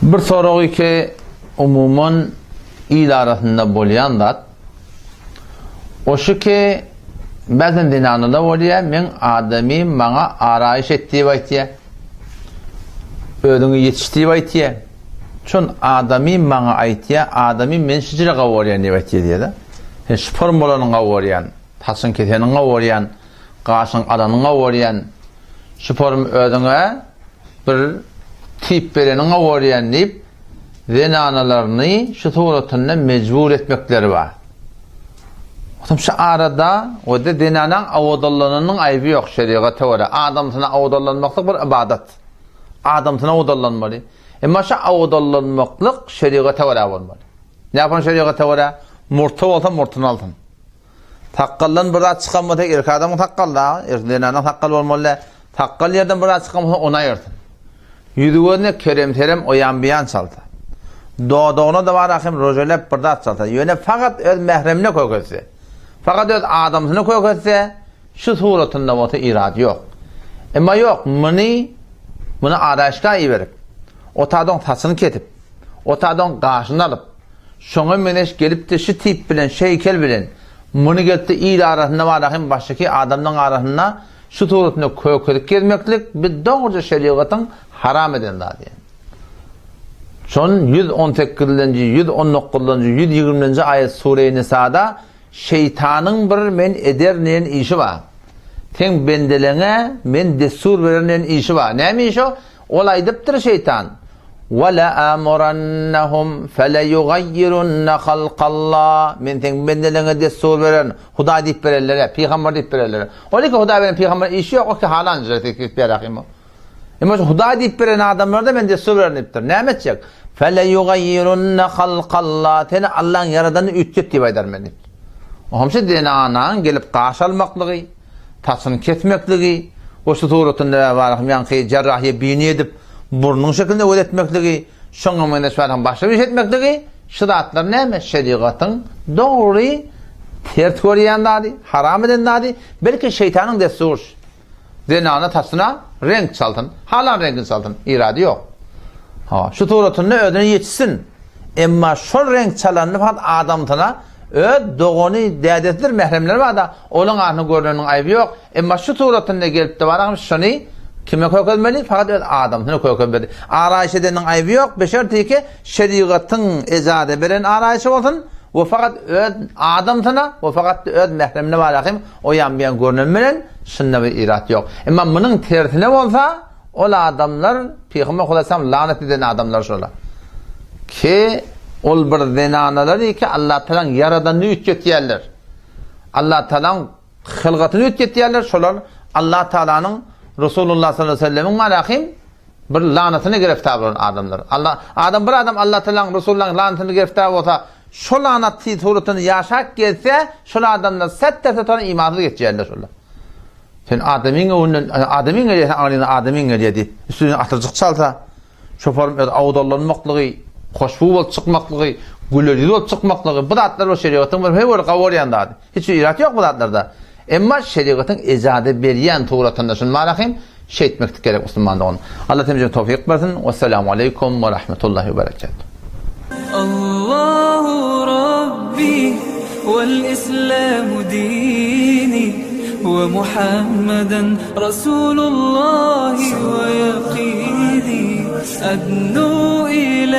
Bir soragy ki umuman il arasynda bolýan zat. O şu ki bäzen zenanalar bolýar, meň adamym maňa araýyş et diýip aýtýar. Özüňi ýetiş diýip aýtýar. Şon adamym maňa aýtýar, adamym meni şijire gowurýan diýip aýtýar diýýär-de. Sen şu form bolanyňy gowurýan, saçyň keseniňi gowurýan, gaşyň alanyňy gowurýan, şu form özüňe bir tip bereniňi gowurýan diýip, zenanalaryny şu suratynda mejbur etmekleri bar. Otam şu arada o-da zenanaň owadanlananyň aýby ýok şerigata görä. Adamsyna owadanlanmaklyk bir ybadat. Adamsyna owadanlanmaly. Emma şu owadanlanmaklyk şerigata görä bolmaly. Näpan şerigata görä? Murty bolsa murtuny alsyn. Sakgaldan bir zat çykan bolsa erkek adamyň sakgaly da, erkek zenanyň sakgaly bolmaly däl. Sakgal ýerden bir zat çykan bolsa ony aýyrsyn. Ýüzi gözüne kerem-serem oýan-buýan çalsa. Dodagyna-da bar hem roželep bir zat çalsa. Ýöne fakat öz mähremine kök etse. Fakat öz adamsyna kök etse, şu suratynda bolsa irady ýok. Emma ýok, muny muny araýyşga iberip, otadoň saçyny kesip, otadoň gaşyny alyp, Şoňa meňzeş gelipdi şu tip bilen, şu heýkel bilen. Muny gelipdi il arasynda bar hem başyky adamlaň arasynda şu suratynda kökezip gezmeklik bi dogruja şerigatyň haram eden zady ýani. Şon 118-lenji, 119-lanjy, 120-lenji aýat Sure-i Nisada Şeýtanyň bir men ederin diýen işi bar. Seň bendeleňe men dessur bererin diýen işi bar. Näme iş o? Ol aýdypdyr şeýtan, Ve le'amurannahum feleyugayyirunne halkallah. Men seň bendeleňe dessur bererin. Hudaý diýip bererler, pygamber diýip bererler. Ol iki Hudaý bilen pygamber işi ýok, o ki halan jere Emma şu Hudaý diýip beren adamlarda men dessur bererin diýipdir. Näme etjek? Feleyugayyirunne halkallah. Seni Allaň ýaradanyny üýtget diýip aýdar men diýipdir. Ohamşa zenanaň gelip gaş almaklygy, saçyny kesmekligi, we şu suratynda barahym ýaňky jerrahiýa bini edip burnuň şekilinde göz etmekligi, şoňa meňzeş barahym başga bir iş etmekligi, şu zatlar näme? Şerigatyň dogry ters görýän zady, haram eden zady, belki şeýtanyň dessury. Zenana saçyna reňk çalsyn, halan reňkini çalsyn, irady ýok. Ha, şu suratynda özüne ýetişsin. Emma şol reňk çalanyny fakat adamsyna öz dogany, dädesidir, mähremleri bar-da, olaň arasynda görneniniň aýby ýok. Emma şu suratynda gelip-de baragym şony kime kökezmeli? Fakat öz adamsyna kökezmeli. Araýyş edeniniň aýby ýok, beşertiki şerigatyň ejaza beren araýşy bolsun we fakat öz adamsyna we fakat öz mähremine baragym O ýan bu ýan görnen bilen şunda bir irat ýok. Emma munuň tersine bolsa, ol adamlar Pygamber Hudaýam lanat eden adamlar şolar. Ki ol bir zenanalar ki Allah Tagalaň ýaradanyny üýtgetýärler. Allah Tagalaň hylgatyny üýtgetýärler, şolar Allah Tagalanyň Resulullah sallallahu aleyhi ve sellemiň malahim bir lanatyna gireftar bolan adamlar. Allah adam bir adam Allah Tagalaň Resulullahyň lanatyna gireftar bolsa, Şol lanat tiz suratynda ýaşap gezse, şol adamlar sätde satan imansyz geçýärler şolar. Sen adamyň öňünden, adamyň gelýär, sen aňryňdan adamyň gelýär diýip, üstüne atyrjyk çalsa, şoparyň öz awdallanmaklygy, hoşbu bolup çykmaklygy, güler ýüz bolup çykmaklygy, bu zatlar bu şerigatyň bir höwür gawarýan zady. Hiç bir irat ýok bu zatlarda. Emma şerigatyň ejaza berýän suratynda şuny barahym şeýtmeklik gerek musulman dogan. Allah hemmämize towfyk bersin. Wessalamu aleýkum we rahmetullahi we berekatuh. Allahu Rabbi wel Islamu dini we Muhammeden Rasulullahi we ýakini Adnu ila.